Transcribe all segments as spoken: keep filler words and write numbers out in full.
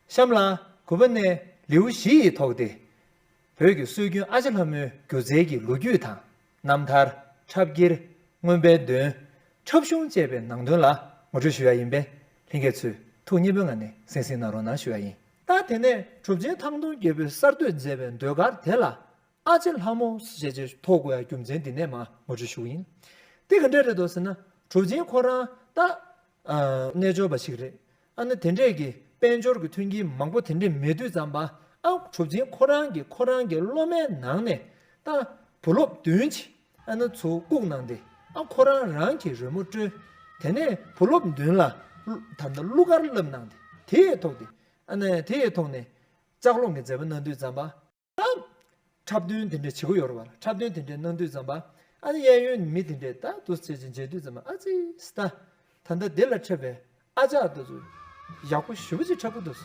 གཤམ་ལ་གུས་པ་ནས་ལེའུ་བཞི་ཡི་ཐོག་སྟེ། བོད་ཀྱི་སྲོལ་རྒྱུན་ཨ་ཅེ་ལྷ་མོའི་སྒྱུ་རྩལ་གྱི་ལོ་རྒྱུས་དང་། རྣམ་ཐར། འཁྲབ་འཁྱེར། མངོན་པའི་འདོན། འཁྲབ་གཞུང་བཅས་པའི་ནང་དོན་ལ་ངོ་སྤྲོད་ཞུ་ཡ་ཡིན་པས། ལྷན་རྒྱས་ཚོས་ཐུགས་མཉེས་པོའི་ངང་ནས་གསན་གཟིགས་གནང་རོགས་གནང་ཞུ་ཡ་ཡིན། ད་དེ་ནས་གྲུབ་ཆེན་ཐང་སྟོང་རྒྱལ་པོས་གསར་གཏོད་མཛད་པའི་ཟློས་གར་དེ་ལ། ཨ་ཅེ་ལྷ་མོ་ཞེས་བྱས་ཐོགས་དགོས་ཡ་རྒྱུ་མཚན་འདི་ནས་མར་ངོ་སྤྲོད་ཞུ་གི་ཡིན། དེ་ག་འདྲ་རེད་འདུག་ཟེར་ན། གྲུབ་ཆེན་ཁོ་རང་ད་ཨ་རྣལ་འབྱོར་པ་ཞིག་རེད། ཨ་ནི་དེ་འདྲས་ཀྱི་དཔལ་འབྱོར་གྱི་མཐུན་རྐྱེན་མང་པོ་དེ་འདྲས་མེད་དུས་ཙམ་པ། ཨ་གྲུབ་ཆེན་ཁོ་རང་གིས་ཁོ་རང་གི་སློབ་མའི་ནང་ནས་ད་བུ་སློབ་བདུན་ཅིག་ཨ་ནི་ཚུར་བཀུག་གནང་སྟེ། ཨ་ཁོ་རང་རང་གིས་རོལ་མོ་དཀྲོལ། དེ་ནས་བུ་སློབ་བདུན་ལ་ད་ལྟ་གླུ་གར་བསླབ་གནང་སྟེ། དེའི་ཐོག་ཏེ་ཨ་ནི་དེའི་ཐོག་ནས་ལྕགས་ལོང་གི་མཛད་པ་གནང་དུས་ཙམ་པ། ད་འཁྲབ་སྟོན་དེ་འདྲ་བྱེད་ཀྱི་ཡོད་རེད་བ། འཁྲབ་སྟོན་དེ་འདྲ་གནང་དུས་ཙམ་པ། ཨ་ནི་གཡས་གཡོན་མི་དེ་འདྲས་ད་འདུག་སེ་བྱས་བྱས་དུས་ཙམ་པ། ཨ་ཙི་ད་ད་ལྟ་དེ་ལ་འཁྲབ་པའི་ཨ་ཅག་དེ་ཚོ་ཡག་པོ་ཞེ་པོ་ཅིག་འཁྲབ་ཀྱི་འདུག་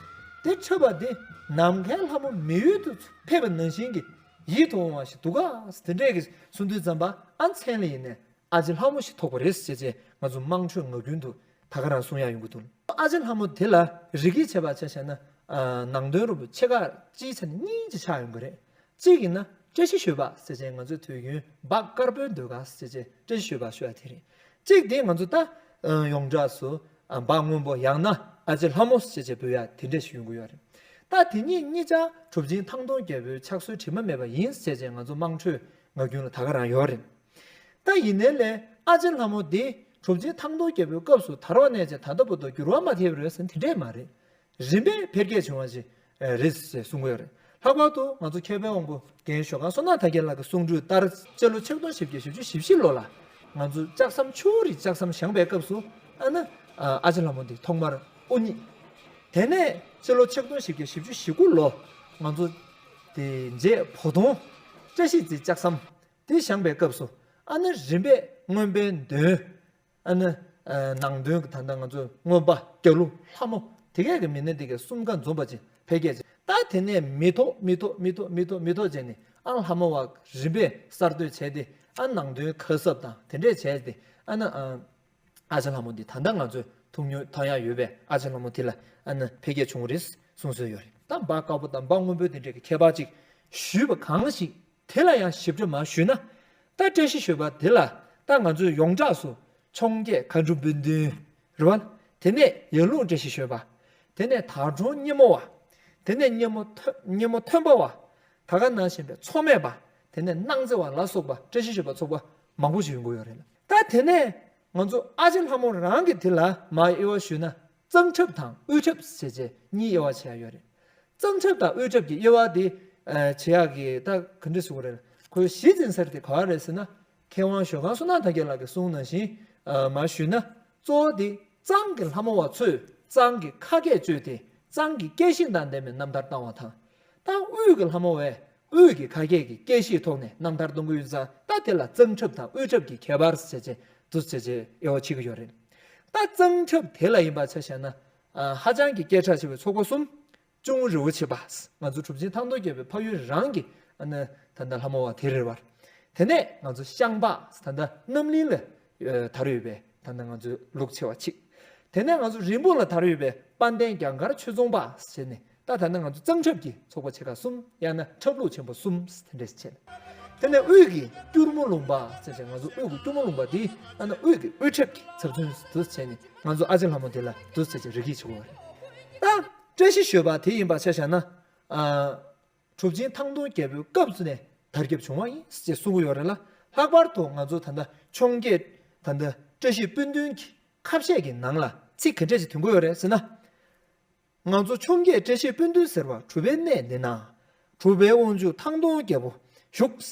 དེ་འཁྲབ་པ་དེ་ནམ་མཁའི་ལྷ་མོ་མི་ཡུལ་དུ་ཕེབས་པ་ནང་བཞིན་གྱི་ཡིད་དུ་འོང་བ་ཞིག་འདུག་ག་དེ་འདྲས་ཀྱི་གསུང་དུས་ཙམ་པ། ཨ་མཚན་ལ་ཡིན་ནས་ཨ་ཅེ་ལྷ་མོ་ཞིག་ཐོགས་པ་རེད་ཟེར་བྱས་ང་ཚོ་དམངས་ཁྲོད་ངག་རྒྱུན་དུ་ད་ག་རང་གསུང་ཡག་ཡོང་གི་འདུག་ཨ་ཅེ་ལྷ་མོ་དེ་ལ་རིགས་ཀྱིས་བྱས་པ་ཆ་བཞག་ན། ཨ་ནང་དོན་རུ་ཆེ་ཁག་སྤྱིའི་ཆ་ནས་གཉིས་ཀྱི་ཆགས་ཡོང་གི་རེད། གཅིག་ཡིན་ན་བཀྲ་ཤིས་ཞོལ་པ་ཟེར་བྱས། ང་ཚོའི་དུས་རྒྱུན་འབག་དཀར་པོའི་ཟློས་གར་ཟེར་བྱས་བཀྲ་ཤིས་ཞོལ་པ་ཞུ་ཡ་དེ་རེད། གཅིག་དེ་ང་ཚོ་ད་ཨ་ཡོངས་གྲགས་སུ་ཨ་འབག་སྔོན་པོ། ཡང་ན་ཨ་ཅེ་ལྷ་མོ་ཟེར་བྱས་འབོད་ཡ་དེ་འདྲས་ཤིག་ཡོང་གི་ཡོད་རེད། ད་དེ་གཉིས་གཉིས་ཆ་གྲུབ་ཆེན་ཐང་སྟོང་རྒྱལ་པོའི་ཕྱག་སྲོལ་དྲི་མ་མེད་པ་ཡིན་ཟེར་བྱས་ང་ཚོ་དམངས་ཁྲོད་ངག་རྒྱུན་ལ་ད་ག་རང་ཡོད་རེད། ད་ཡིན་ནའི་ལས་ཨ་ཅེ་ལྷ་མོ་འདི་གྲུབ་ཆེན་ཐང་སྟོང་རྒྱལ་པོའི་སྐབས་སུ་དར་བ་ནས་བྱས་ད་ལྟ་བར་དུ་འགྱུར་བ་མ་ཐེབས་རེད་ཟེར་ན་དེ་འདྲས་མ་རེད། རིམ་པས་འཕེལ་རྒྱས་བྱུང་བ་ཞིག་རེད་ཟེར་གསུང་གི་ཡོད་རེད། ལྷག་པར་དུ་ང་ཚོ་མཁས་པའི་དབང་པོ་རྒན་ཞོགས་ཁང་བསོད་ནམས་དར་རྒྱས་ལགས་ཀྱི་གསུང་སྒྲོས་ལྟར། སྤྱི་ལོ་ཆིག་སྟོང་བཞི་བརྒྱ་བཞི་བཅུ་ཞེ་བཞི་ལོ་ལ་ང་ཚོ་ལྕགས་ཟམ་ཆུ་བོ་རི་ལྕགས་ཟམ་བཞེངས་པའི་སྐབས་སུ། ཨ་ནི་ཨ་ཅེ་ལྷ་མོ་འདི་ཐོག་མར་དབུ་བརྙེས། དེ་ནས་སྤྱི་ལོ་ཆིག་སྟོང་བཞི་བརྒྱ་བཞི་བཅུ་ཞེ་དགུ་ལོ་ང་ཚོ་དེ་རྗེ་བོ་དོང་བཀྲ་ཤིས་རྩེའི་ལྕགས་ཟམ་དེ་བཞེངས་པའི་སྐབས་སུ། ཨ་ནི་རིམ་པས་མངོན་པའི་འདོན། ཨ་ནི་ཨ་ནང་དོན་གྱི་ད་ལྟ་ང་ཚོ་མངོན་པ། རྒྱ་གླུ། ལྷ་མོ། དེ་གས་ཀྱི་མི་སྣ་དེ་གས་གསུམ་ཀ་འཛོམས་པ་ཅིག་འཕེལ་རྒྱས་ཅིག་ད་དེ་ནས་མི་ཐོག་མི་ཐོག་མི་ཐོག་མི་ཐོག་མི་ཐོག་བྱས་ནས། ཨ་ལྷ་མོ་བ་རིམ་པས་གསར་གཏོད་བྱས་ཏེ། ཨ་ནང་དོན་ཁ་གསབ་དང་དེ་འདྲས་བྱས་ཏེ། ཨ་ནི་ཨ་ཨ་ཅེ་ལྷ་མོ་འདི་ད་ལྟ་ང་ཚོས་ཐུགས་མཉེས་མཐོང་ཡག་ཡོད་པས། ཨ་ཅེ་ལྷ་མོ་འདི་ལ་ཨ་ནི་འཕེལ་རྒྱས་བྱུང་བ་རེད་གསུང་སྲོལ་ཡོད་རེད། ད་འབག་དཀར་པོ་དང་འབག་སྔོན་པོ་དེ་འདྲས་ཀྱི་ཁྱད་པར་ཅིག་ཞུས་པ་གང་ཞིག་དེ་ལ་ཡང་ཞིབ་ཕྲ་མར་ཞུས་ན། ད་བཀྲ་ཤིས་ཞོལ་པ་དེ་ལ་ད་ང་ཚོས་ཡོངས་གྲགས་སུ་འཕྱོངས་རྒྱས་མཁའ་འགྲོ་སྤུན་བདུན་རེད་བ། དེ་ནས་ཡར་ཀླུང་བཀྲ་ཤིས་ཞོལ་པ། དེ་ནས་དར་གྲོང་སྙེ་མོ་བ། དེ་ནས་སྙེ་མོ་ཐོ་སྙེ་མོ་ཐོན་པ་བ། ད་ག་ནང་བཞིན་པའི་མཚོ་སྨད་པ། དེ་ནས་སྣང་རྩེ་བ་ལ་སོགས་པ་བཀྲ་ཤིས་ཞོལ་པ་ཚོགས་པ་མང་པོ་ཞིག་ཡོང་གི་ཡོད་རེད་ལ། ད་དེ་ནས་ང་ཚོ་ཨ་ཅེ་ལྷ་མོ་རང་གི་དེ་ལ་མར་དབྱེ་བ་ཞུས་ན། གཙང་འཁྲབ་དང་དབུས་འཁྲབ་ཟེར་བྱས་གཉིས་དབྱེ་བ་ཕྱེ་ཡ་ཡོད་རེད། གཙང་འཁྲབ་དང་དབུས་འཁྲབ་ཀྱི་དབྱེ་བ་དེ་ཨ་ཕྱེ་ཡག་གི་ད་ག་འདྲ་ཟེར་དགོས་རེད། ཁོའི་གཞི་འཛིན་ས་དེ་ག་བ་རེད་ཟེར་ན། མཁས་དབང་ཞོལ་ཁང་བསོད་ནམས་དར་རྒྱས་ལགས་ཀྱིས་གསུངས་ནང་བཞིན། ཨ་མར་ཞུས་ན། གཙོ་བོ་དེ་གཙང་གི་ལྷ་མོ་བ་ཚོས་གཙང་གི་ཁ་སྐད་བཅོས་ཏེ། གཙང་གི་སྐད་གཤིས་དང་ལྡན་པའི་རྣམ་ཐར་བཏང་བ་དང་། ད་དབུས་ཀྱི་ལྷ་མོ་བས་དབུས་ཀྱི་ཁ་སྐད་ཀྱི་སྐད་གཤིས་ཐོག་ནས་རྣམ་ཐར་གཏོང་གི་ཡོད་ཙང་། ད་དེ་ལ་གཙང་འཁྲབ་དང་དབུས་འཁྲབ་ཀྱི་ཁྱད་པར་ཟེར་བྱས་འདུག་ཟེར་བྱས་དབྱེ་བ་ཕྱེ་གི་ཡོད་རེད། ད་གཙང་འཁྲབ་དེ་ལ་ཡིན་པ་ཆ་བཞག་ན། ཨ་ཧ་ཅང་གི་སྐད་གྲགས་ཆེ་བའི་ཚོགས་པ་གསུམ། གཅུང་རི་བོ་ཆེ་པ། ང་ཚོ་གྲུབ་ཆེན་ཐང་སྟོང་རྒྱལ་པོའི་ཕ་ཡུལ་རང་གི་ཨ་ནི་ད་ལྟ་ལྷ་མོ་བ་དེ་རེད་བ། དེ་ནས་ང་ཚོ་ཤངས་པ། ད་ལྟ་རྣམ་གླིང་ལ་ཨ་དར་ཡོད་པའི་ད་ལྟ་ང་ཚོའི་ལུགས་ཆེ་བ་གཅིག་དེ་ནས་ང་ཚོ་རིན་སྤུངས་ལ་དར་ཡོད་པའི་དཔལ་ལྡན་རྒྱ་མཁར་ཆོས་རྫོང་པ་ཟེར་ནས། ད་ད་ནི་ང་ཚོ་གཙང་འཁྲབ་ཀྱི་ཚོགས་པ་ཆེ་ཁག་གསུམ། ཡང་ན་འཁྲབ་ལུགས་ཆེན་པོ་གསུམ་དེ་འདྲས་བྱས། དེ་ནས་དབུས་ཀྱི་སྐྱུར་མོ་ལུང་པ་ཟེར་བྱས། ང་ཚོ་དབུས་ཀྱི་སྐྱུར་མོ་ལུང་པ་འདི་ཨ་ནི་དབུས་ཀྱི་དབུས་འཁྲབ་ཀྱི་ཚབ་མཚོན་དུ་བྱས་ནས། ང་ཚོ་ཨ་ཅེ་ལྷ་མོ་འདི་ལ་འདུག་ཟེར་བྱས་རིགས་ཀྱིས་ཕྱེ་བ་རེད། ད་བཀྲ་ཤིས་ཞོལ་པ་དེ་ཡིན་པ་ཆ་བཞག་ན། ཨ་གྲུབ་ཆེན་ཐང་སྟོང་རྒྱལ་པོའི་སྐབས་སུ་ནས་དར་ཁྱབ་བྱུང་བ་ཡིན་ཅེས་གསུང་གི་ཡོད་རེད་ལ། ལྷག་པར་དུ་ང་ཚོ་ད་ལྟ་འཕྱོངས་རྒྱས་ད་ལྟ་བཀྲ་ཤིས་སྤུན་བདུན་གྱི་ཁ་བཤད་ཀྱི་ནང་ལ་ཚིག་ག་འདྲས་ཅིག་ཐོན་གྱི་ཡོད་རེད་ཟེར་ན། ང་ཚོ་འཕྱོངས་རྒྱས་བཀྲ་ཤིས་སྤུན་བདུན་ཟེར་བ། གྲུབ་པའི་གནས་འདི་ན་གྲུབ་པའི་དབང་ཕྱུག་ཐང་སྟོང་རྒྱལ་པོ་བཞུགས།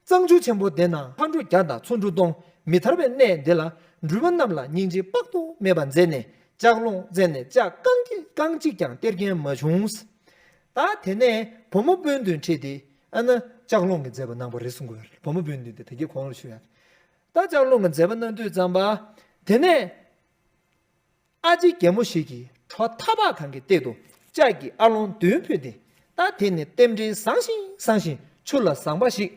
གཙང་ཆུ་ཆེན་པོ་འདི་ན་མཁའ་འགྲོ་བརྒྱ་དང་ཚོ་འགྲུལ་སྟོང་། མི་ཐར་པའི་གནས་འདི་ལ་འགྲུལ་པ་རྣམས་ལ་སྙིང་རྗེ་དཔག་ཏུ་མེད་པ་མཛད་ནས། ལྕགས་ལོང་མཛད་ནས་ལྕགས་རྐང་གཅིག་རྐང་གཅིག་ཀྱང་སྟེར་མཁན་མ་བྱུང་། ད་དེ་ནས་བུ་མོ་སྤུན་བདུན་ཁྲིད་དེ་ཨ་ནི་ལྕགས་ལོང་གི་མཛད་པ་གནང་བ་རེད་གསུང་གི་ཡོད་རེད། བུ་མོ་སྤུན་བདུན་དེ་ད་གིན་གོང་ལ་ཞུས་ཡ། ད་ལྕགས་ལོང་གི་མཛད་པ་གནང་དུས་ཙམ་པ། དེ་ནས་ཨ་ཅེ་རྒན་མོ་ཞིག་གིས་གྲོ་ཐག་པ་གང་གི་སྟེང་དུ་ལྕགས་ཀྱི་ཨ་ལོང་བདུན་ཕུལ་ཏེ། ད་དེ་ནི་རྟེན་འབྲེལ་བཟང་ཞིང་བཟང་ཞིང་ཆུ་ལ་བཟང་པ་ཞིག་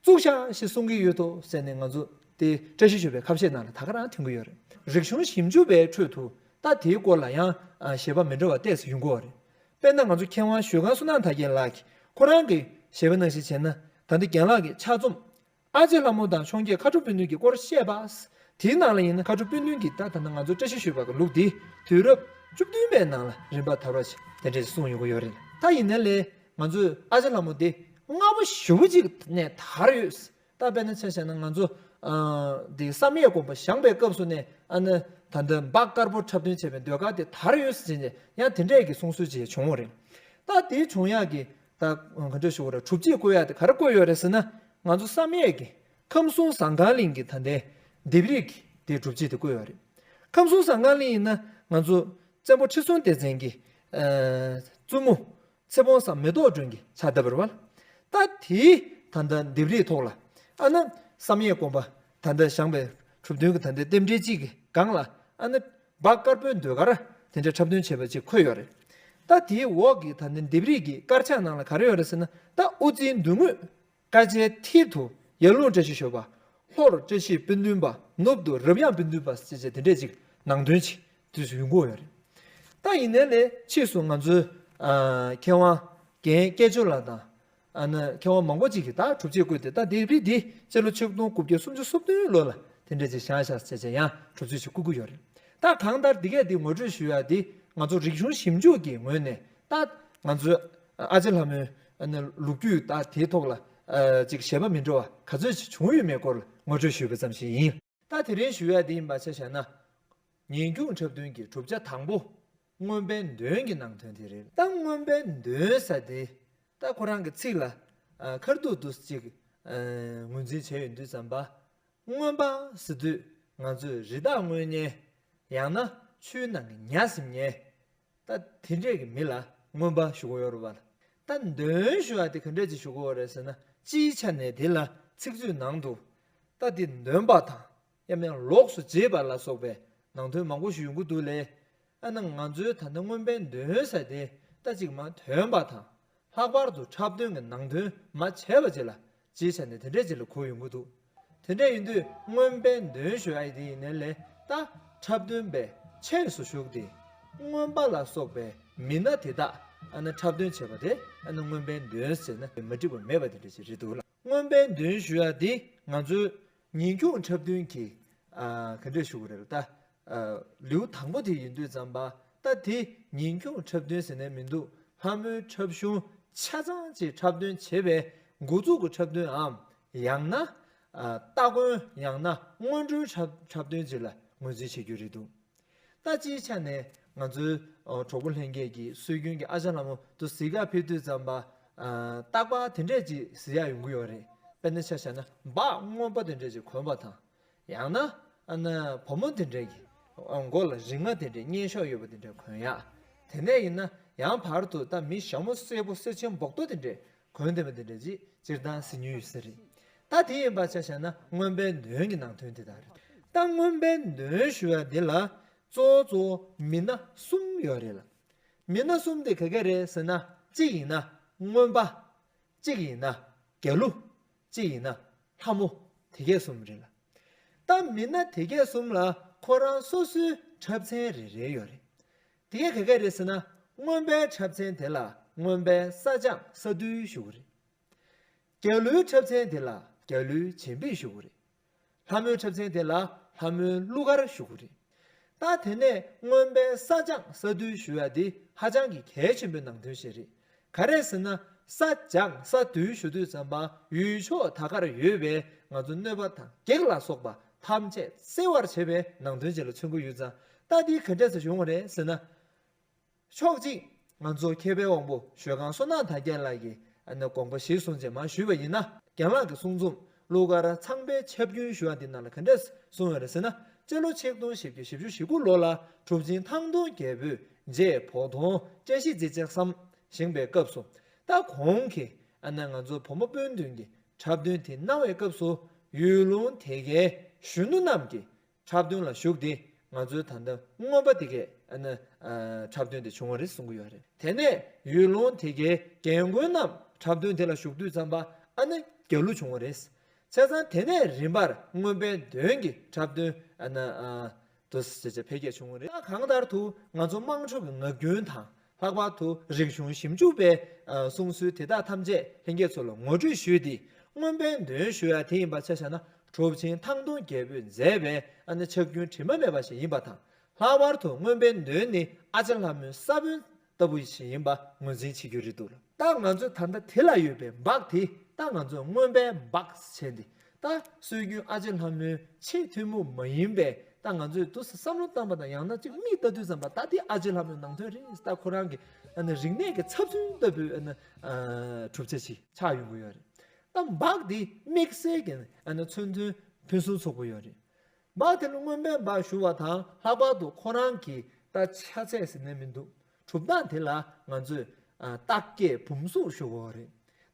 བཙུགས་ཤག་ཞེས་གསུང་གི་ཡོད་དོ་ཟེར་ནས་ང་ཚོ་དེ་བཀྲ་ཤིས་ཞོལ་པའི་ཁ་བཤད་ནང་ལ་ད་ག་རང་ཐོན་གྱི་ཡོད་རེད། རིག་གཞུང་ཞིབ་འཇུག་པའི་ཁྲོད་དུ་ད་དེའི་སྐོར་ལ་ཡང་ ཨ་བཞེད་པ་མི་འདྲ་བ་ཏོག་ཙམ་ཡོང་གི་ཡོད་རེད། དཔེར་ན་ང་ཚོ་མཁས་དབང་ཞོལ་ཁང་བསོད་ནམས་དར་རྒྱས་ལགས་ཀྱིས་ཁོ་རང་གི་བཞེད་པ་ནང་བཞིན་བྱས་ན། ད་ལྟ་རྒན་ལགས་ཀྱི་ཕྱག་རྩོམ་ཨ་ཅེ་ལྷ་མོ་དང་འཕྱོངས་རྒྱས་མཁའ་འགྲོ་སྤུན་བདུན་གྱི་སྐོར་བཤད་པ། དེའི་ནང་ལ་ཡིན་ན་མཁའ་འགྲོ་སྤུན་བདུན་གྱི་ད་ད་ལྟ་ང་ཚོ་བཀྲ་ཤིས་ཞུས་པ་གི་ལུགས་འདི་དུས་རབས་བཅུ་བདུན་པའི་ནང་ལ་རིམ་པ་དར་བ་ཞིག་དེ་འདྲས་གསུངས་ཡོང་གི་ཡོད་རེད། ད་ཡིན་ནའི་ལས་ང་ཚོས་ཨ་ཅེ་ལྷ་མོ་འདི་སྔ་པོ་ཞེ་པོ་ཅིག་ནས་དར་ཡོད། ད་དཔེར་ན་ཆ་བཞག་ན་ང་ཚོ་ཨ་འདི་བསམ་ཡས་དགོན་པ་བཞེངས་པའི་སྐབས་སུ་ནས་ཨ་ནི་ད་ལྟ་འབག་དཀར་པོ་འཁྲབ་སྟོན་བྱས་པའི་ཟློས་གར་དེ་དར་ཡོད་ཟེར་ནས་ཡང་དེ་འདྲས་ཀྱི་གསུང་སྲོལ་ཅིག་བྱུང་བ་རེད། ད་དེ་བྱུང་ཡག་གི་ད་ག་འདྲ་ཞུ་དགོས་རེད། གྲུབ་ཆ་བཀོད་ཡག་དེ་ག་རེ་བཀོད་ཡོད་རེད་ཟེར་ན། ང་ཚོ་བསམ་ཡས་ཀྱི་ཁམས་གསུམ་ཟངས་དཀར་གླིང་གི་ད་ལྟའི་ལྡེབས་རིས་ཀྱི་དེ་གྲུབ་ཆ་དེ་བཀོད་ཡོད་རེད། ཁམས་གསུམ་ཟངས་དཀར་གླིང་ཡིན་ན་ང་ཚོ་བཙན་པོ་ཁྲི་སྲོང་ལྡེ་བཙན་གྱི་ཨ་བཙུན་མོ་ཚེ་དཔོན་བཟང་མེ་ཏོག་སྒྲོན་གྱི་ཕྱག་བཏབ་པ་རེད་བ། ད་དེའི་ད་ལྟ་ལྡེབས་རིས་ཐོག་ལ་ཨ་ནི་བསམ་ཡས་དགོན་པ་ད་ལྟ་བཞེངས་པའི་གྲུབ་དོན་གྱི་ད་ལྟའི་རྟེན་འབྲེལ་གཅིག་གི་སྒང་ལ་ཨ་ནི་འབག་དཀར་པོའི་ཟློས་གར་དེ་འདྲའི་འཁྲབ་སྟོན་བྱས་པ་ཅིག་འཁོད་ཡོད་རེད། ད་དེའི་འོག་གི་ད་ལྟ་ལྡེབས་རིས་ཀྱི་དཀར་ཆག་ནང་ལ་ག་རེ་ཡོད་རེད་ཟེར་ན། ད་དབུ་རྩེའི་མདུན་ངོས་དཀར་ཆའི་མཐིལ་དུ་ཡར་ཀླུང་བཀྲ་ཤིས་ཞོལ་པ། ལྷོར་བཀྲ་ཤིས་སྤུན་བདུན་པ། ནུབ་ཏུ་རབ་ཡངས་སྤུན་བདུན་པ་ཞེས་བྱས་དེ་འདྲས་ཅིག་ནང་དོན་ཅིག་དུས་སུ་ཡོང་གི་ཡོད་རེད། ད་ཡིན་ནའི་ལས་ཕྱིས་སུ་ང་ཚོའི་ཨ་མཁས་དབང་རྒན་སྐྱེས་ཆོས་ལགས་དང་ཨ་ནི་མཁས་དབང་མང་པོ་ཅིག་གིས་ད་གྲུབ་ཆ་བཀོད་དེ། ད་ལྡེབས་རིས་འདི་སྤྱི་ལོ་ཆིག་སྟོང་དགུ་བརྒྱ་སུམ་ཅུ་སོ་བདུན་ལོ་ལ་དེ་འདྲས་ཅིག་བཞེངས་ཤག་ཟེར་བྱས་ཡང་གྲུབ་ཆ་ཞིག་བཀོད་ཀྱི་ཡོད་རེད། ད་གང་ལྟར་འདི་གས་འདི་ངོ་སྤྲོད་ཞུ་ཡ་འདི་ང་ཚོ་རིག་གཞུང་ཞིབ་འཇུག་གི་ངོས་ནས་ད་ང་ཚོའི་ཨ་ཅེ་ལྷ་མོའི་ཨ་ནི་ལོ་རྒྱུས་ད་དེའི་ཐོག་ལ་ཨ་ཅིག་བཞེད་པ་མི་འདྲ་བ་ག་ཚོད་ཅིག་བྱུང་ཡོད་མེད་སྐོར་ལ་ངོ་སྤྲོད་ཞུས་པ་ཙམ་ཞིག་ཡིན། ད་དེ་རིང་ཞུ་ཡ་དེ་ཡིན་པ་ཆ་བཞག་ན། ཉིན་གུང་འཁྲབ་སྟོན་གྱི་གྲུབ་ཆ་དང་པོ་མངོན་པའི་མདུན་གྱི་ནང་དོན་དེ་རེད། ད་མངོན་པའི་མདུན་ཟེར་དེ་ད་ཁོ་རང་གི་ཚིག་ལ་ཨ་ཁ་ཐུག་ཏུ་ཅིག་ཨ་ངོས་འཛིན་བྱས་ཡོང་དུས་ཙམ་པ། མངོན་པ་ཟེར་དུས་ང་ཚོས་རི་དྭགས་རྔོན་མཁན། ཡང་ན་ཆུའི་ནང་གི་ཉ་གཟིམ་མཁན། ད་དེ་འདྲས་ཀྱི་མི་ལ་མངོན་པ་ཞུ་གི་ཡོད་རེད་བ། ད་མདུན་ཞུ་བ་དེ་ག་འདྲས་ཅིག་ཞུ་གི་ཡོད་རེད་ཟེར་ན། སྤྱིའི་ཆ་ནས་དེ་ལ་ཚིག་མཛོད་ནང་དུ་ད་དེ་འདོན་པ་དང་ཡང་མིན་ལོགས་སུ་བྱེད་པ་ལ་སོགས་པའི་ནང་དོན་མང་པོ་ཞིག་ཡོང་གི་འདུག་ལས། ཨ་ནི་ང་ཚོའི་ད་ལྟ་མངོན་པའི་མདུན་ཟེར་དེ་ད་ཅིག་མ་འདོན་པ་དང་། ལྷག་པར་དུ་འཁྲབ་སྟོན་གྱི་ནང་དོན་མ་བྱས་པ་ཅིག་ལ་སྤྱིའི་ཆ་ནས་དེ་འདྲས་ཅིག་ལ་གོ་ཡོང་གི་འདུག་དེ་འདྲས་ཡིན་དུས་མངོན་པའི་མདུན་ཞུ་ཡ་དེ་ཡིན་ནའི་ལས། ད་འཁྲབ་སྟོན་པའི་ཆས་སུ་ཞུགས་ཏེ་མངོན་པ་ལ་སོགས་པའི་མི་སྣ་དེ་དག་ཨ་ནི་འཁྲབ་སྟོན་བྱས་པ་དེ་ཨ་ནི་མངོན་པའི་མདུན་ཟེར་ན་མ་འགྲིག་པ་མེད་པ་དེ་འདྲས་ཅིག་རེད་འདུག་ལ། མངོན་པའི་མདུན་ཞུ་ཡ་དེ་ང་ཚོའི་ཉིན་གུང་འཁྲབ་སྟོན་གྱི་ཨ་ག་འདྲས་ཞུ་དགོས་རེད་ལ། ད་ཨ་ལེའུ་དང་པོ་དེ་ཡིན་དུས་ཙམ་པ། ད་དེ་ཉིན་གུང་འཁྲབ་སྟོན་ཟེར་ནས་མི་འདུག་ལྷ་མོའི་འཁྲབ་གཞུང་ཆ་ཚང་ཅིག་འཁྲབ་སྟོན་བྱེད་པའི་འགོ་འཛུགས་ཀྱི་འཁྲབ་སྟོན་འམ། ཡང་ན་ཨ་སྟ་གོན། ཡང་ན་སྔོན་འགྲོའི་འཁྲབ་འཁྲབ་སྟོན་ཅིག་ལ་ངོས་འཛིན་བྱེད་རྒྱུ་རེད་འདུག་ད་སྤྱིའི་ཆ་ནས་ང་ཚོའི་ཨ་གྲོགས་པོ་ལྷན་རྒྱས་ཀྱིས་སྲོལ་རྒྱུན་གྱི་ཨ་ཅག་ལྷ་མོ་དུ་གཟིགས་ག་ཕེབས་དུས་ཙམ་པ། ཨ་རྟག་པར་དེ་འདྲས་ཅིག་གཟིགས་ཡག་ཡོང་གི་ཡོད་རེད། དཔེར་ན་ཆ་བཞག་ན་སྦྲ་སྔོན་པོ་དེ་འདྲས་ཅིག་གོན་པ་དང་། ཡང་ན་ཨ་ནི་བུ་མོ་དེ་འདྲས་ཀྱི་ཨ་མགོ་ལ་རིགས་ལྔ་དེ་འདྲས་སྙན་ཤོག་ཡོད་པ་དེ་འདྲས་གོན་ཡག་དེ་ནས་ཡིན་ན་ཡང་བར་དུ་ད་མི་ཞྭ་མོ་སེར་པོ་སེར་ཆེན་སྦོག་ཏོ་དེ་འདྲས་གོན་བསྡད་པ་དེ་འདྲས་ཅིག་སྤྱིར་བཏང་གཟིགས་མྱོང་ཡོད་ས་རེད། ད་དེ་ཡིན་པ་ཆ་བཞག་ན་མངོན་པའི་མདུན་གྱི་ནང་དོན་དེ་དག་རེད། ད་མངོན་པའི་མདུན་ཞུ་བ་འདི་ལ་གཙོ་བོ་གཙོ་བོ་མི་སྣ་གསུམ་ཡོད་རེད་ལ། མི་སྣ་གསུམ་དེ་ག་ག་རེད་ཟེར་ན། གཅིག་ཡིན་ན་རྔོན་པ། གཅིག་ཡིན་ན་རྒྱལ་གླུ། གཅིག་ཡིན་ན་ལྷ་མོ། དེ་གས་གསུམ་རེད་ལ། ད་མི་སྣ་དེ་གས་གསུམ་ལ་ཁོ་རང་སོ་སོའི་འཁྲབ་ཚན་རེ་རེ་ཡོད་རེད། དེ་གས་ག་ག་རེད་ཟེར་ན། རྔོན་པའི་འཁྲབ་ཚན་དེ་ལ་རྔོན་པའི་ས་སྦྱངས་ས་འདུལ་ཞུ་གི་རེད། རྒྱལ་གླུའི་འཁྲབ་ཚན་དེ་ལ་རྒྱལ་གླུའི་བྱེད་འབད་ཞུ་གི་རེད། ལྷ་མོའི་འཁྲབ་ཚན་དེ་ལ་ལྷ་མོའི་གླུ་གར་ཞུ་གི་རེད། ད་དེ་ནས་རྔོན་པའི་ས་སྦྱངས་ས་འདུལ་ཞུ་ཡ་དེ་ཧ་ཅང་གི་གལ་ཆེན་པོའི་ནང་དོན་ཞིག་རེད། ག་རེ་ཟེར་ན། ས་སྦྱངས་ས་འདུལ་ཞུ་དུས་ཙམ་པ་ཡུལ་ཕྱོགས་ད་གར་ཡོད་པའི་ང་ཚོ་གནོད་པ་དང་བགེགས་ལ་སོགས་པ་ཐམས་ཅད་སེལ་བར་བྱེད་པའི་ནང་དོན་ཅིག་ལ་མཚོན་གྱི་ཡོད་ཙང་། ད་དེ་ག་འདྲས་སེ་བྱུང་བ་རེད་ཟེར་ན། ཕྱོགས་གཅིག་ང་ཚོ་མཁས་པའི་དབང་པོ་ཞོལ་ཁང་བསོད་ནམས་དར་རྒྱས་ལགས་ཀྱིས་ཨ་ནི་དགོངས་པ་གཞིར་བཟུང་བྱས་མར་ཞུས་པ་ཡིན་ན། རྒན་ལགས་ཀྱི་གསུང་རྩོམ་གླུ་གར་ཚངས་པའི་ཆབ་རྒྱུན་ཞུ་བ་འདི་ནང་ལ་ག་འདྲས་གསུངས་ཡོད་རེད་ཟེར་ན། སྤྱི་ལོ་ཆིག་སྟོང་བཞི་བརྒྱ་བཞི་བཅུ་ཞེ་དགུ་ལོ་ལ་གྲུབ་ཆེན་ཐང་སྟོང་རྒྱལ་པོས་རྗེ་བོ་དོང་བཀྲ་ཤིས་རྗེ་ལྕགས་ཟམ་བཞེངས་པའི་སྐབས་སུ། ད་གོང་གི་ཨ་ནི་ང་ཚོ་བུ་མོ་སྤུན་བདུན་གྱི་འཁྲབ་སྟོན་དེ་གནང་བའི་སྐབས་སུ། ཡུལ་ལུང་དེ་གའི་གཞོན་ནུ་རྣམས་ཀྱིས་འཁྲབ་སྟོན་ལ་ཞུགས་ཏེ། ང་ཚོའི་ད་ལྟ་རྔོན་པ་དེ་གས་ཨ་ནི་ཨ་འཁྲབ་སྟོན་དེ་བྱུང་བ་རེད་གསུང་གི་ཡོད་རེད། དེ་ནས་ཡུལ་ལུང་དེ་གའི་རྒན་རྒོན་རྣམས་འཁྲབ་སྟོན་དེ་ལ་ཞུགས་དུས་ཙམ་པ་ཨ་ནི་རྒྱལ་གླུ་བྱུང་བ་རེད། བྱས་ཙང་དེ་ནས་རིམ་པར་རྔོན་པའི་མདུན་གྱི་འཁྲབ་སྟོན་ཨ་ནི་ཨ་ དུ་ཟེར་བྱས་འཕེལ་རྒྱས་བྱུང་བ་རེད། ད་གང་ལྟར་དུ་ང་ཚོ་དམངས་ཁྲོད་ཀྱི་ངག་རྒྱུན་དང་། ལྷག་པར་དུ་རིག་གཞུང་ཞིབ་འཇུག་པའི་ཨ་གསུང་སྲོལ་དེ་དག་ཐམས་ཅད་ལྷན་རྒྱས་ཚོ་ལ་ངོ་སྤྲོད་ཞུས་ཏེ། མངོན་པའི་འདོན་ཞུ་ཡ་དེ་ཡིན་པ་ཆ་བཞག་ན། གྲུབ་ཆེན་ཐང་སྟོང་རྒྱལ་པོས་མཛད་པའི་ཨ་ནི་ཕྱག་རྒྱུན་དྲི་མ་མེད་པ་ཞིག་ཡིན་པ་དང་། ལྷག་པར་དུ་མངོན་པའི་འདོན་ནི་ཨ་ཅེ་ལྷ་མོའི་ས་བོན་ལྟ་བུ་ཞིག་ཡིན་པ་ངོས་འཛིན་བྱེད་རྒྱུ་རེད་འདུག་ལ། ད་ང་ཚོས་ད་ལྟ་དེ་ལ་ཡོད་པའི་འབག་དེ། ད་ང་ཚོས་མངོན་པའི་འབག་བྱས་ཏེ། ད་སྲོལ་རྒྱུན་ཨ་ཅེ་ལྷ་མོའི་ཆེས་ཐུན་མོང་མ་ཡིན་པའི། ད་ང་ཚོས་དུས་སུ་བསམ་བློ་བཏང་པ་དང་། ཡང་ན་ཅིག་མིག་ལྟ་དུས་ཙམ་པ། ད་དེ་ཨ་ཅེ་ལྷ་མོའི་ནང་དོན་རེད། ད་ཁོ་རང་གི་ཨ་ནི་རིག་གནས་ཀྱི་ཚབ་མཚོན་ལྟ་བུའི་ཨ་ནི་ཨ་གྲུབ་ཆ་ཞིག་ཆགས་ཡོང་གི་ཡོད་རེད། ད་འབག་འདི་དམིགས་བསལ་གྱི་ཨ་ནི་མཚོན་དོན་ཕུན་སུམ་ཚོགས་པོ་ཡོད་རེད། འབག་དེ་ལ་མངོན་པའི་འབག་ཞུ་བ་དང་། ལྷག་པར་དུ་ཁོ་རང་གི་ད་ཆ་ཚད་ཟེར་ནས་མི་འདུག་གྲུབ་སྟངས་དེ་ལ་ང་ཚོས་ཨ་རྟགས་བརྒྱད་བུམ་གཟུགས་ཞུ་དགོས་རེད།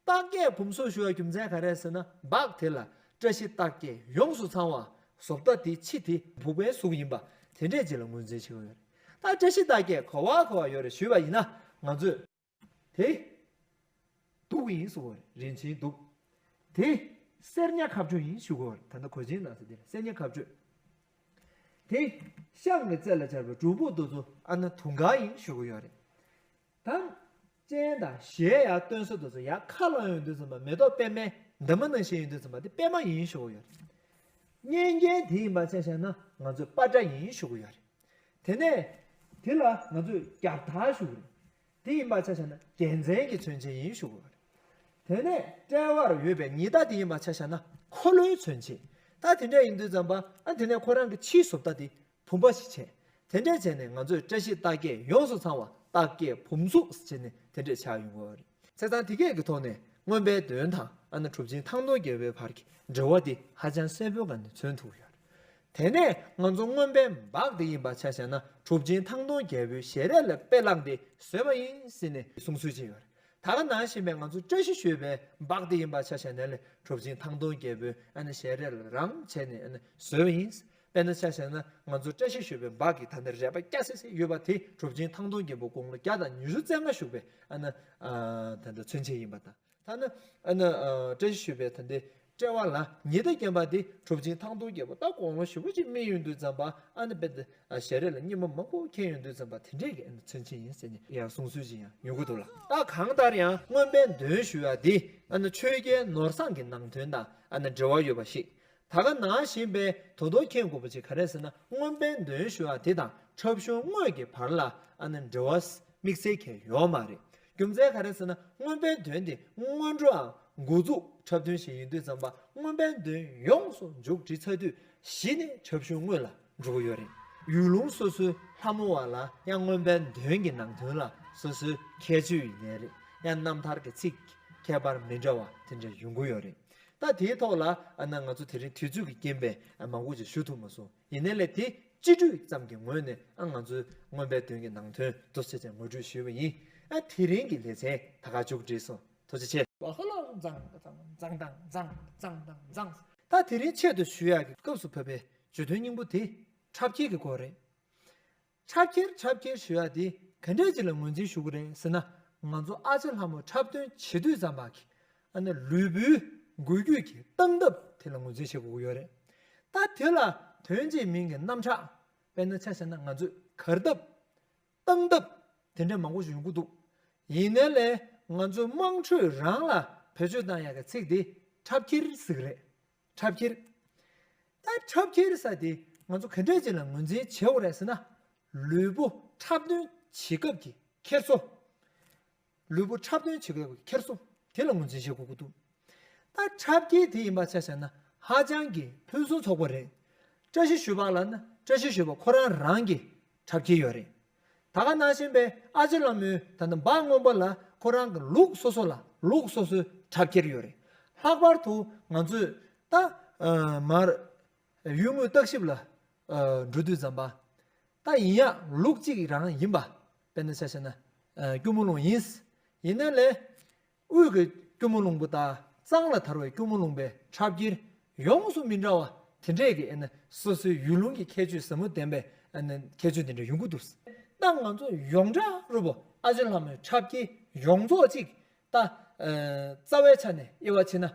རྟགས་བརྒྱད་བུམ་གཟུགས་ཞུ་བའི་རྒྱུ་མཚན་ག་རེ་ཟེར་ན། འབག་དེ་ལ་བཀྲ་ཤིས་རྟགས་བརྒྱད་ཡོངས་སུ་ཚང་བ། བཟོ་ལྟ་དེ་ཕྱི་དེ་བུག་པའི་གཟུགས་ཡིན་པ་དེ་འདྲས་ཅིག་ལ་ངོས་འཛིན་བྱེད་དགོས་ཡོད་རེད། ད་བཀྲ་ཤིས་རྟགས་བརྒྱད་ག་བ་ག་བ་ཡོད་རེད་ཞུས་པ་ཡིན་ན། ང་ཚོས། དེ་གདུགས་ཡིན་ཟེར་བ་རེད། རིན་ཆེན་གདུགས། དེ་སེར་ཉ་ཁ་སྤྲོད་ཡིན་ཞུ་གི་ཡོད་རེད། ད་ལྟ་གོས་ཆེན་ནང་ཟེར་དེ་ལ་སེར་ཉ་ཁ་སྤྲོད། དེ་ཤངས་ཀྱི་རྩེ་ལ་སྦྱར་བའི་སྒྲུབ་ཕུག་དེ་ཚོ་ཨ་ནི་དུང་དཀར་ཡིན་ཞུ་གི་ཡོད་རེད། ད་སྤྱན་དང་ཞལ་ཡར་སྟོན་ས་དེ་ཚོ་ཡར་ཁ་ལ་ཡོང་དུས་ཙམ་པ། མེ་ཏོག་པད་མའི་འདབ་མ་ནང་བཞིན་ཡིན་དུས་ཙམ་པ། དེ་པད་མ་ཡིན་ཞུ་གི་ཡོད་རེད། སྙན་རྒྱན་དེ་ཡིན་པ་ཆ་བཞག་ན་ང་ཚོས་པ་ཏྲ་ཡིན་ཞུ་གི་ཡོད་རེད། དེ་ནས་དེ་ལ་ང་ཚོས་རྒྱབ་དར་ཞུ་གི་རེད། དེ་ཡིན་པ་ཆ་བཞག་ན་རྒྱལ་མཚན་གྱི་མཚོན་བྱེད་ཡིན་ཞུ་གི་རེད། དེ་ནས་དཔྲལ་བར་ཡོད་པའི་ཉི་ཟླ་དེ་ཡིན་པ་ཆ་བཞག་ན་འཁོར་ལོའི་མཚོན་བྱེད། ད་དེ་འདྲ་ཡིན་དུས་ཙམ་པ། ཨ་དེ་ནས་ཁོ་རང་གི་ཕྱིའི་བཟོ་ལྟ་དེ་བུམ་པ་ཞིག་བྱས། དེ་འདྲ་བྱས་ནས་ང་ཚོས་བཀྲ་ཤིས་རྟགས་བརྒྱད་ཡོངས་སུ་ཚང་བ། རྟགས་བརྒྱད་བུམ་གཟུགས་བྱས་ནས་དེ་འདྲ་ཆགས་ཡོང་གི་རེད། བྱས་ཙང་དེ་གས་ཀྱི་ཐོག་ནས་མངོན་པའི་འདོན་དང་ཨ་ནི་གྲུབ་ཆེན་ཐང་སྟོང་རྒྱལ་པོའི་བར་གྱི་འབྲེལ་བ་དེ་ཧ་ཅང་གསལ་པོའི་སྒང་ནས་མཚོན་ཐུབ་ཡོད་རེད། དེ་ནས་ང་ཚོ་མངོན་པའི་འབག་དེ་ཡིན་པ་ཆ་བཞག་ན་གྲུབ་ཆེན་ཐང་སྟོང་རྒྱལ་པོའི་ཞལ་རས་ལ་དཔེ་བླངས་ཏེ་བཟོས་པ་ཡིན་ཟེར་ནས་གསུང་སྲོལ་ཅིག་ཡོད་རེད། ད་ག་ནང་བཞིན་པའི་ང་ཚོ་བཀྲ་ཤིས་ཞུ་བའི་འབག་དེ་ཡིན་པ་ཆ་བཞག་ན་ལས་གྲུབ་ཆེན་ཐང་སྟོང་རྒྱལ་པོའི་ཨ་ནི་ཞལ་རས་ལ་རང་བྱས་ནས་ཨ་ནི་བཟོས་པ་ཡིན། དཔེར་ན་ཆ་བཞག་ན་ང་ཚོ་བཀྲ་ཤིས་ཞུ་བའི་འབག་གི་ད་ནི་རལ་པ་སྐྱ་སེ་སེ་ཡོད་པ་དེ་གྲུབ་ཆེན་ཐང་སྟོང་རྒྱལ་པོ་དགུང་ལོ་བརྒྱ་དང་ཉི་ཤུ་རྩ་ལྔ་བཞུགས་པའི་ཨ་ནི་ཨ་ད་ལྟ་མཚོན་བྱེད་ཡིན་པ་དང་། ཐ་ན་ཨ་ནི་ཨ་བཀྲ་ཤིས་ཞུ་བའི་ད་ལྟའི་དཔྲལ་བ་ལ་ཉི་ཟླ་བརྒྱན་པ་འདི་གྲུབ་ཆེན་ཐང་སྟོང་རྒྱལ་པོ་ད་དགུང་ལོ་ཞེ་པོ་ཅིག་སྨིན་ཡོང་དུས་ཙམ་པ། ཨ་ནི་དཔེ་དེ་ཨ་ཞལ་རས་ལ་སྙེ་མ་མང་པོ་ཁེལ་ཡོང་དུས་ཙམ་པ། དེ་འདྲས་ཀྱི་ཨ་ནི་མཚོན་བྱེད་ཡིན་ཟེར་ནས་ཡང་གསུང་སྲོལ་ཅིག་ཡང་ཡོང་གི་འདུག་ལ། ད་གང་ལྟར་ཡང་མངོན་པའི་འདོན་ཞུ་བ་འདི་ཨ་ནི་ཆོས་རྒྱལ་ནོར་བཟང་གི་ནང་དོན་དང་ཨ་ནི་འབྲེལ་བ་ཡོད་པ་ཞིག་ད་ག་ནང་བཞིན་པའི་ད་དུང་མཁྱེན་དགོས་པ་ཅིག་ག་རེ་ཟེར་ན། མངོན་པའི་འདོན་ཞུ་བ་དེ་དང་འཁྲབ་གཞུང་དངོས་ཀྱི་བར་ལ་ཨ་ནི་འབྲེལ་བ་དམིགས་བསལ་གང་ཡོད་མ་རེད། རྒྱུ་མཚན་ག་རེ་ཟེར་ན། མངོན་པའི་འདོན་དེ་སྔོན་འགྲོའམ་འགོ་འཛུགས་འཁྲབ་སྟོན་ཞིག་ཡིན་དུས་ཙམ་པ། མངོན་པའི་འདོན་ཡོངས་སུ་མཇུག་སྒྲིལ་ཚར་དུས་གཞི་ནས་འཁྲབ་གཞུང་དངོས་ལ་འགྲོ་གི་ཡོད་རེད། ཡུལ་ལུང་སོ་སོའི་ལྷ་མོ་བ་ལ་ཡང་མངོན་པའི་འདོན་གྱི་ནང་དོན་ལ་སོ་སོའི་ཁྱད་ཆོས་ཡིན་ནའི་རེད། ཡང་རྣམ་ཐར་གྱི་ཚིག་ཁྱད་པར་མི་འདྲ་བ་དེ་འདྲ་ཡོང་གི་ཡོད་རེད། ད་དེའི་ཐོག་ལ་ཨ་ནི་ང་ཚོ་དེ་རིང་དུས་ཚོད་ཀྱི་རྐྱེན་པས་ཨ་མང་པོ་ཅིག་ཞུ་ཐུབ་མ་སོང་། ཡིན་ནའི་ལས་དེ་སྤྱི་འགྲོས་ཙམ་གྱི་ངོས་ནས་ཨ་ང་ཚོའི་མངོན་པའི་འདོན་གྱི་ནང་དོན་འདུག་སེ་བྱས་ངོ་སྤྲོད་ཞུས་པ་ཡིན། ཨ་དེ་རིང་གི་ལེ་ཚན་ད་ག་མཇུག་སྒྲིལ་སོང་། ཐུགས་རྗེ་ཆེ། བ་ཧ་ལ་རྫང་རྫང་རྫང་དང་རྫང་རྫང་དང་རྫང་། ད་དེ་རིང་ཆེད་དུ་ཞུ་ཡག་གི་སྐབས་སུ་བབས་པའི་བརྗོད་དོན་སྙིང་པོ་དེ་འཁྲབ་འཁྱེར་གྱི་སྐོར་རེད། འཁྲབ་འཁྱེར་འཁྲབ་འཁྱེར་ཞུ་ཡ་དེ་ག་འདྲས་ཅིག་ལ་ངོས་འཛིན་ཞུ་གི་རེད་ཟེར་ན། ང་ཚོ་ཨ་ཅེ་ལྷ་མོ་འཁྲབ་སྟོན་བྱེད་དུས་ཙམ་པ་གི་ཨ་ནི་ལུས་པོའི་འགུལ་སྐྱོད་ཀྱི་སྟངས་སྟབས་དེ་ལ་ངོས་འཛིན་བྱེད་དགོས་ཀྱི་ཡོད་རེད། ད་དེ་ལ་དོན་གཅིག་མིང་གི་རྣམ་གཞག་དཔེར་ན་ཆ་བཞག་ན་ང་ཚོས་གར་སྟབས། སྟངས་སྟབས་དེ་འདྲ་མང་པོ་ཞིག་ཡོང་གི་འདུག་ཡིན་ནའི་ལས་ང་ཚོའི་དམངས་ཁྲོད་རང་ལ་བེད་སྤྱོད་བཏང་ཡག་གི་ཚིག་དེ་འཁྲབ་འཁྱེར་ཟེར་གི་རེད། འཁྲབ་འཁྱེར། ད་འཁྲབ་འཁྱེར་ཟེར་དེ་ང་ཚོ་ག་འདྲས་ཅིག་ལ་ངོས་འཛིན་བྱེད་དགོས་རེད་ཟེར་ན། ལུས་པོ་འཁྲབ་སྟོན་བྱེད་སྐབས་ཀྱི་འཁྱེར་སོ། ལུས་པོ་འཁྲབ་སྟོན་བྱེད་སྐབས་ཀྱི་འཁྱེར་སོ་དེ་ལ་ངོས་འཛིན་བྱེད་དགོས་ཀྱི་འདུག་ད་འཁྲབ་འཁྱེར་དེ་ཡིན་པ་ཆ་བཞག་ན་ཧ་ཅང་གི་ཕུན་སུམ་ཚོགས་པ་རེད། བཀྲ་ཤིས་ཞུ་བ་ལ་ན་བཀྲ་ཤིས་ཞུ་བ་ཁོ་རང་རང་གི་འཁྲབ་འཁྱེར་ཡོད་རེད། ད་ག་ནང་བཞིན་པའི་ཨ་ཅེ་ལྷ་མོའི་ད་ལྟ་འབག་སྔོན་པོ་ལ་ཁོ་རང་གི་ལུགས་སོ་སོ་ལ་ལུགས་སོ་སོའི་འཁྲབ་འཁྱེར་ཡོད་རེད། ལྷག་པར་དུ་ང་ཚོས་ད་ཨ་མར་ཡུལ་དངོས་བརྟག་ཞིབ་ལ་ཨ་འགྲོ་དུས་ཙམ་པ། ད་ཡིན་ཡག་ལུགས་གཅིག་རང་ཡིན་པ། དཔེར་ན་ཆ་བཞག་ན་ཨ་སྐྱོར་མོ་ལུང་ཡིན། ཡིན་ནའི་ལས་དབུས་ཀྱི་སྐྱོར་མོ་ལུང་པོ་དང་གཙང་ལ་དར་བའི་སྐྱོར་མོ་ལུང་པའི་འཁྲབ་འཁྱེར་ཡོངས་སུ་མི་འདྲ་བ་དེ་འདྲས་ཀྱི་ཨ་ནི་སོ་སོའི་ཡུལ་ལུང་གི་ཁྱད་ཆོས་ཟབ་མོ་ལྡན་པའི་ཨ་ནི་ཁྱད་ཆོས་དེ་འདྲ་ཡོང་གི་འདུག་ད་ང་ཚོ་ཡོངས་གྲགས་རུ་པོ་ཨ་ཅེ་ལྷ་མོའི་འཁྲབ་འཁྱེར་ཡོངས་རྫོགས་གཅིག་ད་ཨ་རྩ་བའི་ཆ་ནས་དབྱེ་བ་ཕྱེ་ན།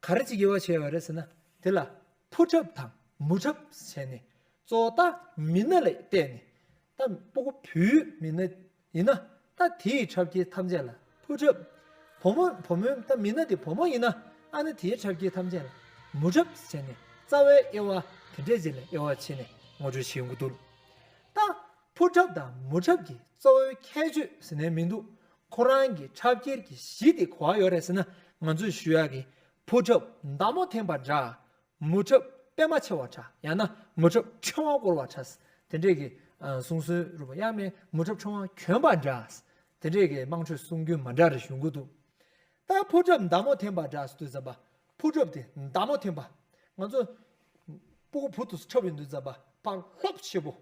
ག་རེ་ཅིག་དབྱེ་བ་ཕྱེ་ཡོད་རེད་ཟེར་ན། དེ་ལ་ཕོ་འཁྲབ་དང་མོ་འཁྲབ་བྱས་ནས། གཙོ་བོ་ད་མི་སྣ་ལ་བལྟས་ནས། ད་སྤུ་གུ་བུའི་མི་སྣ་ཡིན་ན། ད་དེའི་འཁྲབ་ཁྱེར་ཐམས་ཅད་ལ་ཕོ་འཁྲབ། བུ་མོ་བུ་མོའི་ད་མི་སྣ་དེ་བུ་མོ་ཡིན་ན། ཨ་ནི་དེའི་འཁྲབ་ཁྱེར་ཐམས་ཅད་ལ་མོ་འཁྲབ་བྱས་ནས། རྩ་བའི་དབྱེ་བ་དེ་འདྲས་ཅིག་ལ་དབྱེ་བ་ཕྱེ་ནས་ངོ་སྤྲོད་བྱེད་ཡོང་གི་འདུག་ད་ཕོ་འཁྲབ་དང་མོ་འཁྲབ་ཀྱི་གཙོ་བོའི་ཁྱད་ཆོས་ཟེར་ནས་མི་འདུག་ཁོ་རང་གི་འཁྲབ་ཁྱེར་གྱི་གཞི་དེ་ག་པར་ཡོད་རེད་ཟེར་ན། ང་ཚོས་ཞུ་ཡག་གི། ཕོ་འཁྲབ་མདའ་མོ་འཐེན་པ་འདྲ། མོ་འཁྲབ་པད་མ་མཆེ་བ་འདྲ། ཡང་ན་མོ་འཁྲབ་ཕྲེང་བ་བསྐོར་བ་འདྲ། དེ་འདྲས་ཀྱི་ཨ་གསུང་སྲོལ་རུ་བ། ཡང་མིན་མོ་འཁྲབ་ཕྲེང་བ་གྱོན་པ་འདྲ། དེ་འདྲས་ཀྱི་དམངས་ཁྲོད་གསུང་རྒྱུན་མ་འདྲ་རེ་བྱུང་གི་འདུག་ད་ཕོ་འཁྲབ་མདའ་མོ་འཐེན་པ་འདྲ་ཟེར་དུས་ཙམ་པ། ཕོ་འཁྲབ་དེ་མདའ་མོ་འཐེན་པ། ང་ཚོ་སྤུ་གུ་བུ་དེ་འཁྲབ་ཡོང་དུས་ཙམ་པ། ཕར་ལྷོབ་ཆེ་པོ་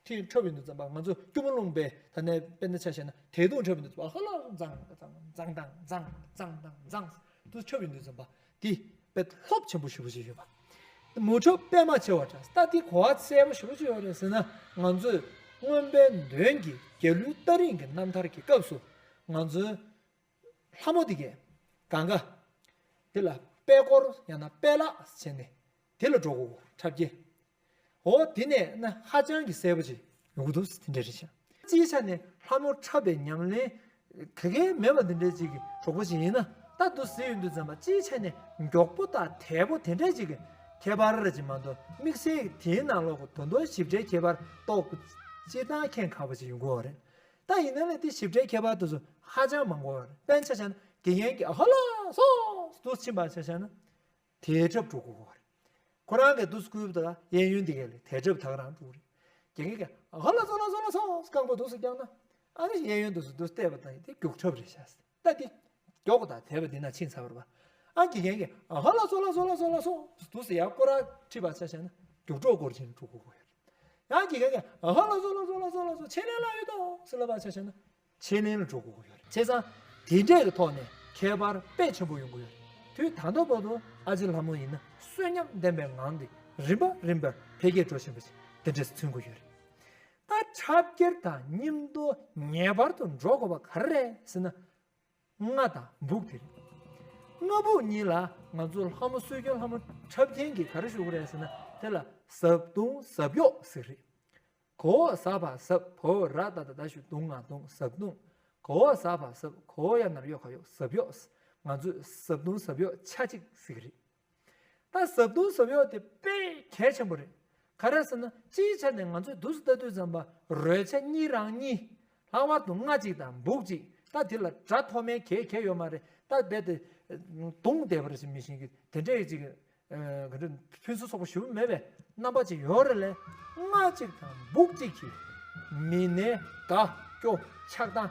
དེ་འཁྲབ་ཡོང་དུས་ཙམ་པ། ང་ཚོ་སྐྱོར་མོ་རླུང་པའི་ད་ནས་དཔེར་ན་ཆ་བཞག་ན། དད་གདུང་འཁྲབ་ཡོང་དུས་ཙམ་པ། ཧ་ལ་འཛང་འཛང་འཛང་དང་འཛང་འཛང་དང་འཛང་དུ་འཁྲབ་ཡོང་དུས་ཙམ་པ། དེ་དཔེ་ལྷོབ་ཆེན་པོ་ཞེ་པོ་ཅིག་ཡོད་པ། མོ་འཁྲབ་པད་མ་མཆེ་བ་འདྲ། ད་དེ་ག་པར་གསལ་པོ་ཞེ་པོ་ཅིག་ཡོད་རེད་ཟེར་ན། ང་ཚོས་མངོན་པའི་མདུན་གྱི་རྒྱལ་གླུའི་རྟ་རིང་གི་རྣམ་ཐར་གྱི་སྐབས་སུ། ང་ཚོའི་ལྷ་མོ་དེ་གས་གང་ག་དེ་ལ་པད་སྐོར་ཡང་ན་པད་ལག་བྱས་ནས་དེ་ལ་འགྲོ་དགོས། འཁྲབ་ཁྱེར། འོ་དེ་ནས་ན་ཧ་ཅང་གི་གསལ་པོ་ཅིག་ཡོང་གི་འདུག་དེ་འདྲ་རེད་ཤག་སྤྱིའི་ཆ་ནས་ལྷ་མོ་འཁྲབ་པའི་ཉམས་ལེན་ག་གེ་མེད་པ་འདི་འདྲ་ཅིག་གི་གྲོགས་པོ་ཅིག་ཡིན་ན། ད་དུ་ཟེར་ཡོང་དུས་ཙམ་པ། སྤྱིའི་ཆ་ནས་མགྱོགས་པོ་དང་དལ་པོ་དེ་འདྲ་ཅིག་གི་ཁྱད་པར་རེ་ཅིག་མ་གཏོགས། དམིགས་བསལ་དེའི་ནང་ལོགས་ཀྱི་དོན་དོན་ཞིབ་ཕྲའི་ཁྱད་པར་རྟོགས་སྤྱིར་བཏང་མཁྱེན་ཁག་པོ་ཅིག་ཡོང་གི་ཡོད་རེད། ད་ཡིན་ན་ལས་དེ་ཞིབ་ཕྲའི་ཁྱད་པར་དེ་ཚོ་ཧ་ཅང་མང་པོ་ཡོད་རེད། དཔེར་ན་ཆ་བཞག་ན། དགེ་རྒན་གྱིས་ཨ་ཧ་ལ་སོ་འདུག་ཕྱིན་པ་ཆ་བཞག་ན། དལ་འཁྲབ་འགྲོ་དགོས་ཀྱི་ཡོད་རེད། ཁོ་རང་གིས་འདུག་སེ་བསྐུལ་བ་དང་། གཡས་གཡོན་དེ་གས་ལ་དལ་འཁྲབ་ད་ག་རང་འགྲོ་གི་རེད། དགེ་རྒན་གྱིས་ཨ་ཧ་ལ་སོ་ལ་སོ་ལ་སོ། རྐང་པ་འདུག་སེ་བརྐྱངས་ན། ཨ་ནི་གཡས་གཡོན་འདུག་སེ་འདུག་སེ་བལྟས་པ་དང་། དེ་མགྱོགས་འཁྲབ་རེད་ཤག་ད་དེ་མགྱོགས་དང་དལ་བ་འདི་ན་ཕྱིན་ཚར་བ་རེད་པ། ཨ། དགེ་རྒན་གྱིས་ཨ་ཧ་ལ་སོ་ལ་སོ་ལ་སོ་ལ་སོ། འདུག་སེ་ཡར་སྐོར་ར་ཁྲིད་པ་ཆ་བཞག་ན། མགྱོགས་འགྲོ་སྐོར་ཆེན་འགྲོ་དགོས་ཀྱི་ཡོད་རེད། ཡང་དགེ་རྒན་གྱིས་ཨ་ཧ་ལ་སོ་ལ་སོ་ལ་སོ་ལ་སོ། ཕྱེད་ལེན་ལ་ཡོད་དོ་ཟེར་ལབ་པ་ཆ་བཞག་ན། ཕྱེད་ལེན་ལ་འགྲོ་དགོས་ཀྱི་ཡོད་རེད། བྱས་ཙང་དེ་འདྲས་ཀྱི་ཐོག་ནས་ཁྱད་པར་དཔེ་ཆེན་པོ་ཡོང་གི་ཡོད་རེད། དུས་ད་ལྟ་བར་དུ་ཨ་ཅེ་ལྷ་མོ་ཡིན་ན་གསོན་ཉམས་ལྡན་པའི་ངང་དེ་རིམ་པ་རིམ་པར་འཕེལ་རྒྱས་འགྲོ་བཞིན་པ་ཞིག་དེ་འདྲས་མཚོན་གྱི་ཡོད་རེད། ད་འཁྲབ་ཁྱེར་དང་མཉམ་དུ་ངེས་པར་དུ་འགྲོ་དགོས་པ་ག་རེ་རེད་ཟེར་ན། རྔ་དང་འབུག་དེ་རེད། རྔ་འབུག་གཉིས་ལ་ང་ཚོ་ལྷ་མོ་སྲོལ་རྒྱུན་ལྷ་མོ་འཁྲབ་མཁན་གྱིས་ག་རེ་ཞུ་གི་རེད་ཟེར་ན། དེ་ལ་ཟབ་བརྡུང་ཟབ་གཡོག་ཟེར་རེད། ག་འོག་ཟ་བ་ཟབ། བ་འོག་ར་ད་བཏགས་རྡ་ཞབས་ཀྱུ་བརྡུང་ང་བརྡུང་། ཟབ་བརྡུང་། ག་འོག་ཟ་བ་ཟབ། ག་འོག་ཡ་ན་རོ་ཡོ་ག་གཡོག་ཟབ་གཡོག་ང་ཚོས་ཟབ་བརྡུང་ཟབ་གཡོག་ཆ་གཅིག་ཟེར་གི་རེད། ད་ཟབ་བརྡུང་ཟབ་གཡོག་དེ་དཔེ་གལ་ཆེན་པོ་རེད། ག་རེ་ཟེར་ན། སྤྱིའི་ཆ་ནས་ང་ཚོས་འདུག་སེ་ལྟ་དུས་ཙམ་པ། རོལ་ཆ་གཉིས་རང་གཉིས། ལྷག་པར་དུ་རྔ་གཅིག་དང་འབུག་གཅིག་ད་དེ་ལ་སྒྲ་མཐོ་དམན་གང་ཡང་ཡོད་མ་རེད། ད་རྦད་དེ་བརྡུངས་བསྡད་པ་རེད་ཟེར་མི་ཤེས་ཀྱི་དེ་འདྲའི་ཅིག་ཨ། ག་འདྲ། ཕུན་སུམ་ཚོགས་པ་ཞེ་པོ་མེད་པའི་རྣམ་པ་ཅིག་ཡོད་རེད་ལས། རྔ་གཅིག་དང་འབུག་གཅིག་གིས་མི་སྣའི་དགའ་སྐྱོ་ཆགས་སྡང་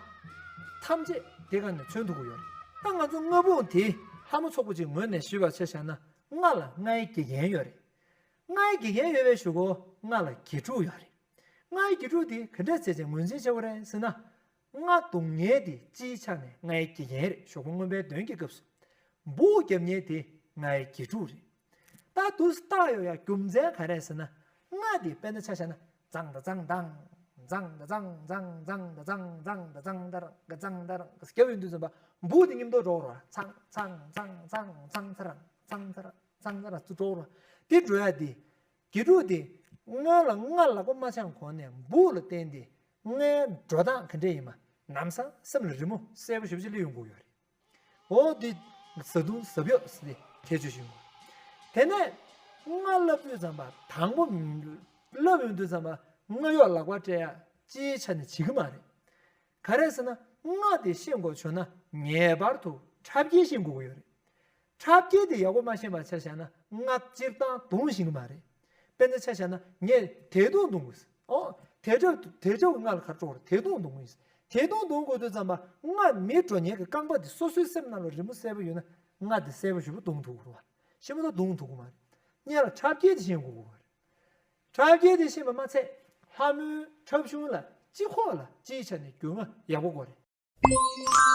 ཐམས་ཅད་དེ་ག་ནས་མཚོན་ཐུབ་ཀྱི་ཡོད་རེད། ད་ང་ཚོ་རྔ་འབུག་དེ་ལྷ་མོ་ཚོགས་པ་ཅིག་ངོས་ནས་ཞུས་པ་ཆ་བཞག་ན། རྔ་ལ་རྔའི་དགེ་རྒན་ཡོད་རེད། རྔའི་དགེ་རྒན་ཡོད་པའི་གཞུག་གུ་རྔ་ལ་དགེ་ཕྲུག་ཡོད་རེད། རྔའི་དགེ་ཕྲུག་དེ་ག་འདྲས་བྱས་བྱས་ངོས་འཛིན་བྱེད་དགོས་རེད་ཟེར་ན། རྔ་བརྡུང་མཁན་དེ་སྤྱིའི་ཆ་ནས་རྔའི་དགེ་རྒན་རེད། ཞོགས་པ་རྔོན་པའི་མདུན་གྱི་སྐབས་སུ། འབུག་རྒྱབ་མཁན་དེ་རྔའི་དགེ་ཕྲུག་རེད། ད་འདུག་སེ་བཏགས་ཡོང་ཡག་རྒྱུ་མཚན་ག་རེ་རེད་ཟེར་ན། རྔ་དེ་དཔེར་ན་ཆ་བཞག་ན། ཛང་ད་ཛང་དང་། ཛང་ད་ཛང་ཛང་ཛང་ད་ཛང་ཛང་ད་ཛང་ད་རང་ག་ཛང་ད་རང་ག་རྒྱབ་ཡོང་དུས་ཙམ་པ། འབུག་དེ་མཉམ་དུ་འགྲོ་རོགས། ཚང་ཚང་ཚང་ཚང་ཚང་ཚ་རང་ཚང་ཚ་རང་ཚང་ཚ་རང་ཚུར་འགྲོ་རོགས། དེ་འགྲོ་ཡག་དེ། དགེ་ཕྲུག་དེ་རྔ་ལ་རྔ་ལག་པ་མ་འཆང་གོང་ནས་འབུག་ལ་བརྟེན་ཏེ་རྔའི་འགྲོ་སྟངས་ག་འདྲས་ཡིན་པ་ལམ་སང་སེམས་ལ་རི་མོ་གསལ་པོ་ཞེ་པོ་ཅིག་སླེབས་ཡོང་གི་ཡོད་རེད། འོ་དེ་ཟབ་བརྡུང་ཟབ་གཡོག་ཟེར་ཏེ་ཁྱད་ཆོས་ཤིག་ཡོད། དེ་ནས་རྔ་བསླབ་དུས་ཙམ་པ་དང་པོ་བསླབ་ཡོང་དུས་ཙམ་པ་རྔ་གཡོག་ལག་པ་སྤྲད་ཡག་སྤྱིའི་ཆ་ནས་བྱེད་ཀྱི་མ་རེད། ག་རེ་ཟེར་ན། རྔ་དེ་ཤེས་དགོས་བྱུང་ན་ངེས་པར་དུ་འཁྲབ་ཁྱེར་ཤེས་དགོས་ཀྱི་ཡོད་རེད། འཁྲབ་ཁྱེར་དེ་ཡག་པོ་མ་ཤེས་པ་ཆ་བཞག་ན་རྔ་སྤྱིར་བཏང་བརྡུང་ཤེས་ཀྱི་མ་རེད། དཔེར་ན་ཆ་བཞག་ན་ངས་དལ་བརྡུང་བརྡུང་དགོས། ཨོ། དལ་འཁྲབ་དལ་འཁྲབ་ཀྱི་རྔ་ལ་ག་རེ་འགྲོ་གི་རེད། དལ་བརྡུང་བརྡུང་དགོས། དལ་བརྡུང་བརྡུང་དགོས་དུས་ཙམ་པ་རྔ་མི་འགྲོ་མཁན་གྱི་རྐང་པ་དེ་སོ་སོའི་སེམས་ནང་ལ་རི་མོ་གསལ་པོ་ཡོད་ན་རྔ་དེ་གསལ་པོ་ཞེ་པོ་བརྡུང་ཐུབ་ཀྱི་རེད་པ། ཤེས་མ་ཐག་བརྡུང་ཐུབ་ཀྱི་མ་རེད། སྔོན་ལ་འཁྲབ་ཁྱེར་དེ་ཤེས་དགོས་ཀྱི་རེད། འཁྲབ་ཁྱེར་དེ་ཤེས་པ་མ་ཚད་ལྷ་མོའི་འཁྲབ་གཞུང་ལ་སྤྱི་ཁོག་ལ་སྤྱིའི་ཆ་ནས་རྒྱུས་མངའ་ཡག་པོ་དགོས་རེད།